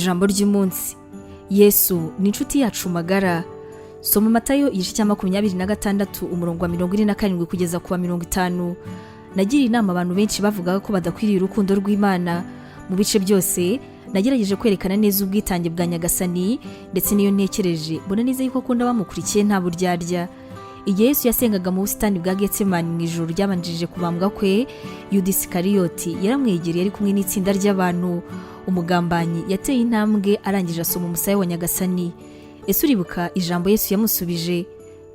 Ijambo ry'umunsi: Yesu ni inshuti yacu magara. Soma Matayo igice cya 26 umurongo wa 47 kugeza ku wa 50. Nagiriye inama abantu benshi bavugaga ko badakwiriye urukundo rw'Imana. Mu bice byose nagerageje kwerekana neza ubwitange bwa Nyagasani, ndetse n'iyo ntekereje mbona neza yuko akunda abamukurikiye nta buryarya. Igihe Yesu yasengaga mu busitani bwa Getsemani mu ijoro ryabanjirije kubambwa kwe, Yuda Isikariyoti yaramwegereye ari kumwe n'itsinda ry'abantu. Umugambanyi yateye intambwe arangije asoma umusaya wa Nyagasani. Ese uribuka ijambo Yesu yamusubije?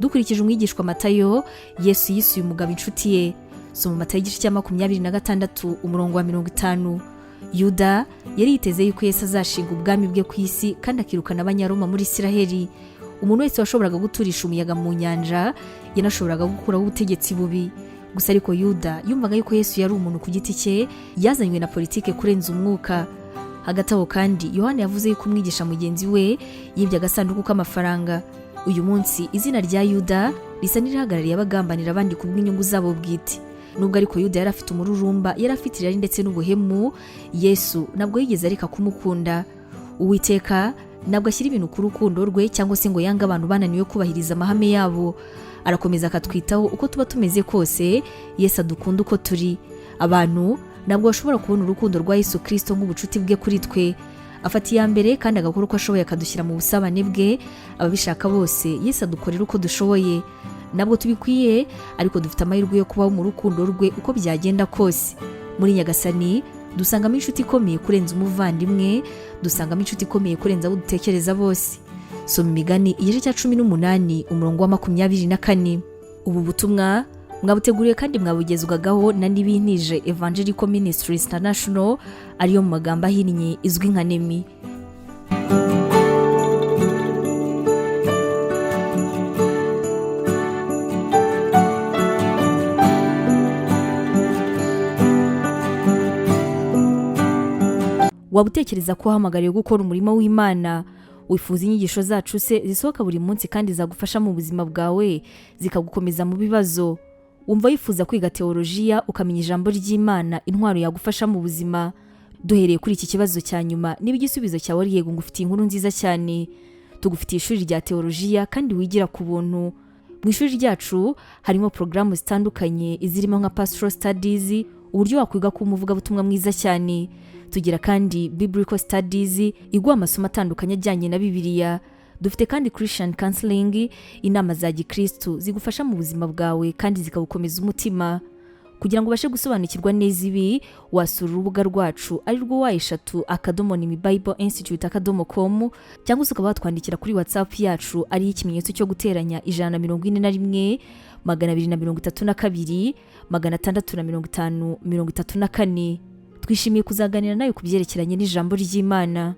Dukurikije umwigishwa Matayo, Yesu yisuye umugabo inshuti ye. Soma Matayo igice cya 26 umurongo wa 50. Yuda yari yiteze yuko Yesu azashinga ubwami bwe ku isi kandi akirukana Abanyaroma muri Isiraheli. Umuntu wese washoboraga guturisha umuyaga mu nyanja yanashoboraga gukuraho ubutegetsi bubi. Gusa ariko Yuda yumvaga yuko Yesu yari umuntu ku giti cye, yazanywe na politike kurenza umwuka. Hagati aho kandi, Yohana yavuze yuko umwigisha mugenzi we yibye agasanduku k'amafaranga. Uyu munsi izina rya Yuda risa n'irihagarariye abagambanira abandi ku bw'inyungu zabo bwite. Nubwo ariko Yuda yari afite umururumba, yari afite irari ndetse n'ubuhemu, Yesu ntabwo yigeze areka kumukunda. Uwiteka ntabwo ashyira ibintu ku rukundo rwe cyangwa se ngo yange abantu bananiwe kubahiriza amahame yabo. Arakomeza akatwitaho uko tuba tumeze kose. Yesu adukunda uko turi. Abantu ntabwo bashobora kubona urukundo rwa Yesu Kristo nk'ubucuti bwe kuri twe. Afata iya mbere kandi agakora uko ashoboye akadushyira mu busabane bwe. Ababishaka bose, Yesu adukorera uko dushoboye. Ntabwo tubikwiye, ariko dufite amahirwe yo kubaho mu rukundo rwe uko byagenda kose. Muri Nyagasani dusangamo inshuti ikomeye kurenza umuvandimwe, dusangamo inshuti ikomeye kurenza abo dutekereza bose. Soma Imigani igice cya 18 umurongo wa 24. Ubu butumwa mwabuteguriwe kandi mwabugezwagaho na Nibintije Evangelical Ministries International, ariyo mu magambo ahinnye izwi nka NEMI. Waba utekereza ko wahamagariwe gukora umurimo w'Imana? Wifuza inyigisho zacu se zisohoka buri munsi kandi zagufasha mu buzima bwawe, zikagukomeza mu bibazo? Wumva wifuza kwiga teolojiya, ukamenya ijambo ry'Imana, intwaro yagufasha mu buzima? Duhereye kuri iki kibazo cya nyuma, niba igisubizo cyawe ari yego, ngufitiye inkuru nziza cyane. Tugufitiye ishuri rya teolojiya kandi wigira ku buntu. Mu ishuri ryacu harimo porogaramu zitandukanye zirimo nka Pastoral Studies, uburyo wakwiga kuba umuvugabutumwa mwiza cyane. Tugira kandi Biblical Studies, iguha amasomo atandukanye ajyanye na Bibiliya. Dufite kandi Christian Counseling, inama za gikristu zigufasha mu buzima bwawe kandi zikagukomeza umutima. Kugira ngo ubashe gusobanukirwa neza ibi, wasura urubuga rwacu ari rwo www.nemibibleinstitute.com, cyangwa se ukaba watwandikira kuri WhatsApp yacu ariyo ikimenyetso cyo guteranya 141 232 650 34. Twishimiye kuzaganira nawe ku byerekeranye n'ijambo ry'Imana.